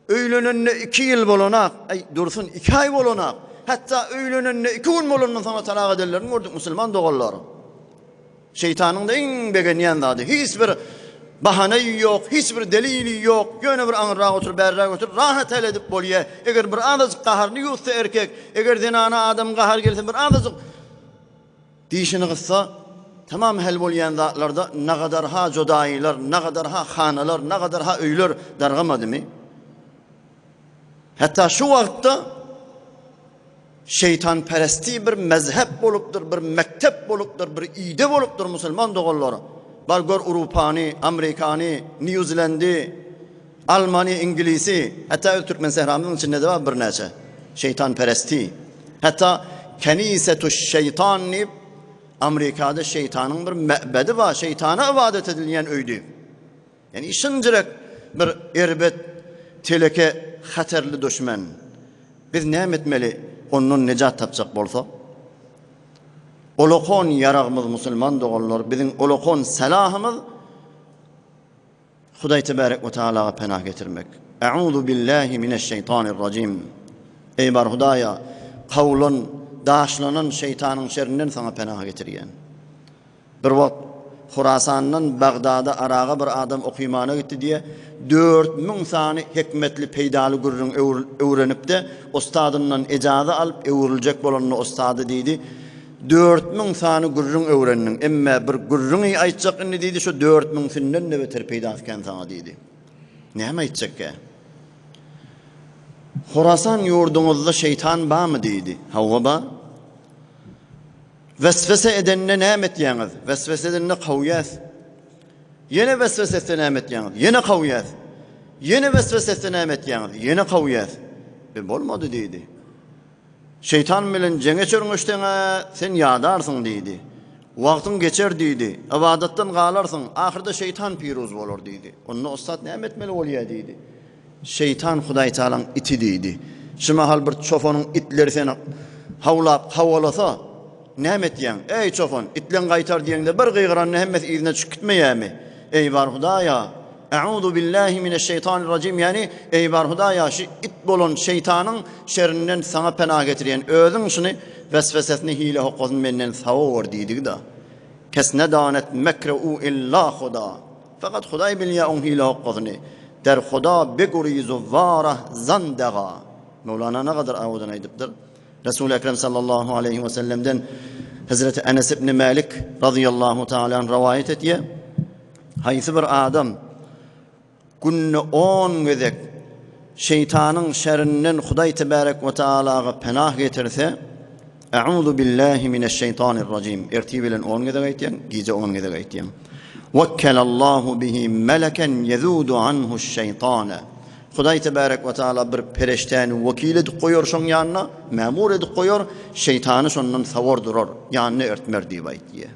Öýlenenine iki ýyl bolanak, aý dursun iki aý bolanak, hatda öýlenenine iki gün bolandan soňra talak edenlerini gördük musulman doganlar. Şeýtanyň-da iň begenýän zady, hiç bir bahanaýy ýok, hiç bir delili ýok, ýöne bir aňyrrak otur, bärräk otur, rahat hal edip bolýar. Eger bir azajyk gaharyny ýutsa erkek, eger zenana adam gahary gelse bir azajyk dişini gyssa, tamam hal bolýan zatlarda nagadarha jodaýylar, nagadarha hanalar, nagadarha öýler dargamadymy? Hatda şu wagtda Şeýtanperesti bir mezhep bolupdyr, bir mektep bolupdyr, bir ide bolupdyr musulman doganlar. Bar gör Urupany, Amerikany, Nýu-Zilendi, Almany, Iňlisi, hatda öz Türkmen sähramyzyň içinde-de bar birnäçe şeýtanperesti. Hatda Kenisetuş-şeýtan diýip, Amerikada şeýtanyň bir mäbedi bar, şeýtana ybadat edilýän öý diýip. Ýani şynjyrek bir erbet, teleke, hatarly duşman. Biz näme etmeli ondan nejat tapjak bolsak? Olakon ýaragymyz musulman doganlar, biziň olakon salahymyz Hudaý tebarek we taalaga penah getirmek. Euzu billahi mineşşeýtanirrajim. Eý bar Hudaýa, kawlan, daşlanan şeýtanyň şerinden saňa penah getirýän. Bir wagt Horasandan Bagdada Araga bir adam okymana gitdi diýe, 4000 sany hikmetli peýdaly gürrüň öwrenipde, ustadyndan ejaza alyp öwrüljek bolanda ustady diýdi, 4000 sany gürrüň öwrendiň, emme bir gürrüňi aýtjak indi diýdi, şu 4000-sinden-de beter peýdasy kän saňa diýdi. Näme aýtjakkä? Horasan ýurduňyzda şeýtan barmy diýdi. Hawa bar. Weswese edende näme etýäňiz? Weswese edende kowýas. Ýene weswese etse näme etýäňiz? Ýene kowýas. Ýene weswese etse näme etýäňiz? Ýene kowýas. E bolmady diýdi. Şeýtan bilen jeňe çörňeşseň-ä sen ýadarsyň diýdi. Wagtyň geçer diýdi. Ybadatdan galarsyň. Ahyrda şeýtan piruz bolar diýdi. Onda ussat näme etmeli bolýa diýdi. Şeýtan Hudaýtagalaň iti diýdi. Şu mahal bir çopanyň itleri seni hawlap hawalasa, näme etýäň? Eý, çopan, itleň gaýtar diýeňde bir gygyranda hemmesi yzyna düşüp gitmeýärmi? Eý, bar Hudaýa! Euzu billahi mineşşeýtanirrajim, ýagny, eý, bar Hudaýa, şu it bolan şeýtanyň şerinden saňa pena getirýän, özüň şuny weswesesini, hile-hokgasyny menden sawawur diýdigi-da. Kes nedanet mekre u illa Huda. Fakat Hudaý bilýär oň hile-hokgasyny. Der Huda begurizu warah zan daga. Möwlana nagadar awadan aýdypdyr. Resul Ekrem sallallahu aleýhi we sellemden Hezreti Enes ibn Malik radıyallahu taala anh rowaýat etýär. Haýsy bir adam günde 10 gezek şeýtanyň şerinden Hudaý tebarek we taalaga penah getirse, Euzu billahi mineşşeýtanirrajim. Ertir bilen 10 gezek aýtýaň, gije 10 gezek aýtýaň. Wekkelallahu bihi meleken yezudu anhu'ş-şeýtana. Hudaý tebarek we taala bir pereşdäni wekil edip goýar şoň ýanyna, mämur edip goýar, şeýtany şondan sawar durar, ýanyna ertmer diýip aýtýar.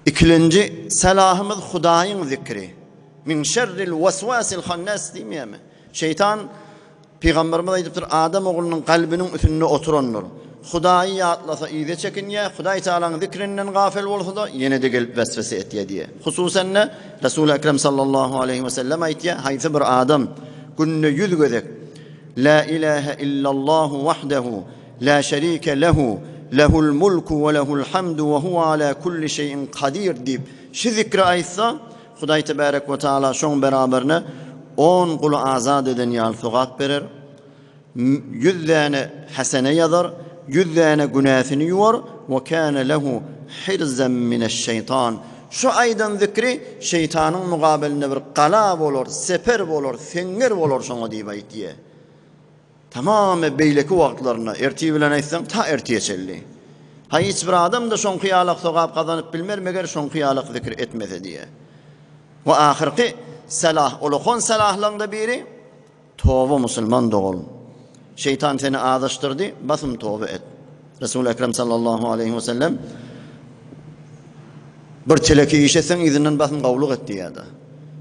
Ikilenji salahymyz Hudaýyň zikri. Min şerril waswasil hannas diýmeýärmi? Şeýtan Pygamberimiz aýdypdyr, Adam oglunyň kalbynyň üstünde oturandyr. Hudaýy ýatlasa yza çekinýär, Hudaý Tagalaň zikrinden gafel bolsa-da, ýene-de gelip weswese etýär diýýär. Hususan-da, Resuly Ekrem sallallahu aleýhi we sellem aýtýar, haýsy bir adam günde ýüz gezek La ilahe illallahu wahdehu la şerike lehu lehul mulku we lehul hamdu we huwe ala kulli şeýin kadir diýip, şu zikri aýtsa, Hudaý tebarek we taala şoň beraberine on guly azat eden ýaly sogap berer, ýüz däne hasene ýazar, ýüz däne günäsini ýuwar, we kâne lehu hirzen mineşşeýtan. Şu aýdan zikri şeýtanyň mugabelinde bir gala bolar, seper bolar, seňňer bolar şoňa diýip aýtýar. Tamamy beýleki wagtlarynda, ertir bilen aýtsaň, ta ertire çenli. Haý, hiç bir adam-da şoňky ýalak sogap gazanyp bilmer, meger şoňky ýalak zikir etmese diýýär. We ahyrky salah, ulakan salahlaryň-da biri, toba musulman dogan. Şeýtan seni azaşdyrdy, basym toba et. Resul Ekrem sallallahu aleýhi we sellem bir teleki iş etseň yzyndan basym gawluk et diýýärdi.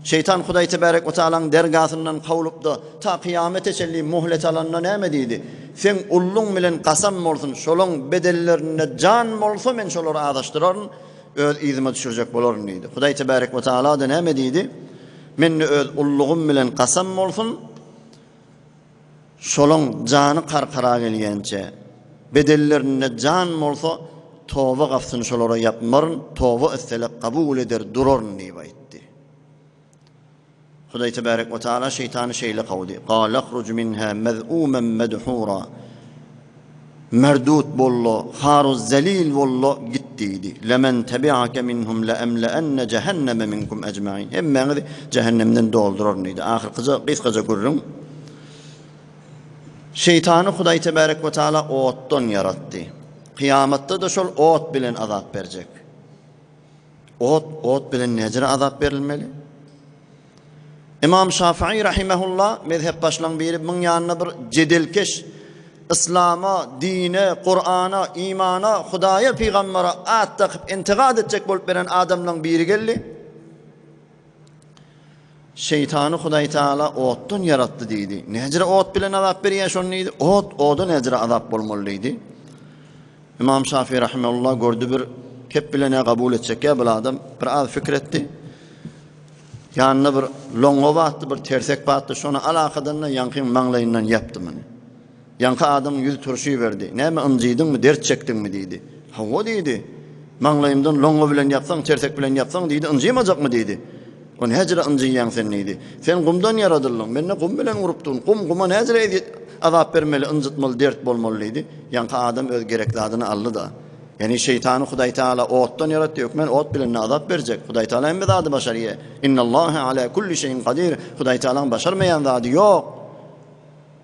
Şeýtan Hudaý tebarek we taalaň dergasyndan kowlupdy, ta kyýamete çenli muhlet alanda näme diýdi? Seň ulluň bilen kasam bolsun, şolaň bedenlerinde jan bolsa men şolary azaşdyraryn, öz yzyma düşürjek bolaryn diýdi. Hudaý tebarek we taala-da näme diýdi? Mende öz ullugym bilen kasam bolsun, Şolaň jany karkara gelýänçä, bedenlerinde jan bolsa, toba gapysyny şolara ýapmaryn, toba etseler kabul eder duraryn diýip aýtdy. Hudaý tebarek we taala şeýtany şeýle kowdy. Galahruj minha mez'umen medhura. Merdut bolla, haru zelil bolla git diýdi. Lemen tebi'ake minhum leemleenne jehenneme minkum ecmain. Hemmäňizi jähennemden dolduraryn diýdi. Ahyrkyja gysgaja gürrüň. Şeýtany Hudaý tebarek we taala otdan ýaratdy. Kyýamatda-da şol ot bilen azap berjek. Ot, ot bilen näjere azap berilmeli? Imam Şafii rahimehullah mezhep başlaň biri muň ýanyna bir jedelkeş. Yslama, dine, Kurana, imana, Hudaýa, pygambara at dakyp intigat etjek bolup beren adamlaň biri geldi. Şeýtany Hudaý Taala otdan ýaratdy diýdi. Näjire ot bilen azap berýär şony diýdi. Ot oda näjire azap bolmaly diýdi. Imam Şafi rahimehullah gördi bir kep bilen kabul etjek ýa bir adam bir az fikir etdi. Ýanynda bir loňňa batdy, bir tersek batdy. Şony alakadan-da ýaňkyň maňlaýyndan ýapdy muny. Ýaňky adamyň ýüzi turşyberdi. Näme ynjydyňmy, dert çekdiňmi diýdi. Hawa diýdi. Maňlaýymdan loňňa bilen ýapsaň, tersek bilen ýapsaň diýdi, ynjymajakmy diýdi. O näjire ynjyýaň sen diýdi. Sen gumdan ýaradyldyň, men-de gum bilen urupdym. Gum guma näjire ezýet, azap bermeli, ynjytmaly, dert bolmaly diýdi. Ýaňky adam öz gerek zadyny aldy-da. Ýagny şeýtany Hudaý Tagala otdan ýaratdy, hökmän ot bilen-de azap berjek. Hudaý Tagala hemme zady başarýar. Innallaha ala kulli şeýin kadir. Hudaý Tagalaň başarmaýan zady ýok.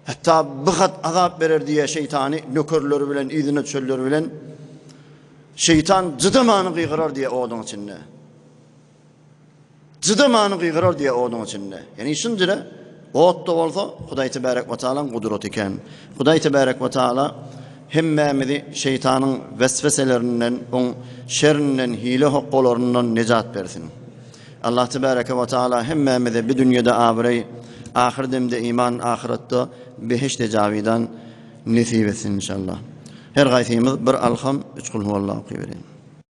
Hatda bihat azap berer diýýär şeýtany nökerleri bilen, yzyna düşenleri bilen. Şeýtan jydamany gygyrar diýýär oduň içinde. Jydamany gygyrar diýýär oduň içinde. Ýagny şunjyra ot-da bolsa Hudaý Tebarek we Taalaň gudraty kän. Hudaý Tebarek we Taala hemmämizi şeýtanyň wesweselerinden, oň şerinden, hile-hokgalaryndan nejat bersin. Allah Tebareke we Taala hemmämize bi dünýede abraý, ahyr demde iman, ahyretde behişdi jawidan nesip etsin inşallah. Her gaýsymyz bir Alham, üç Kulhuwallah okybereliň.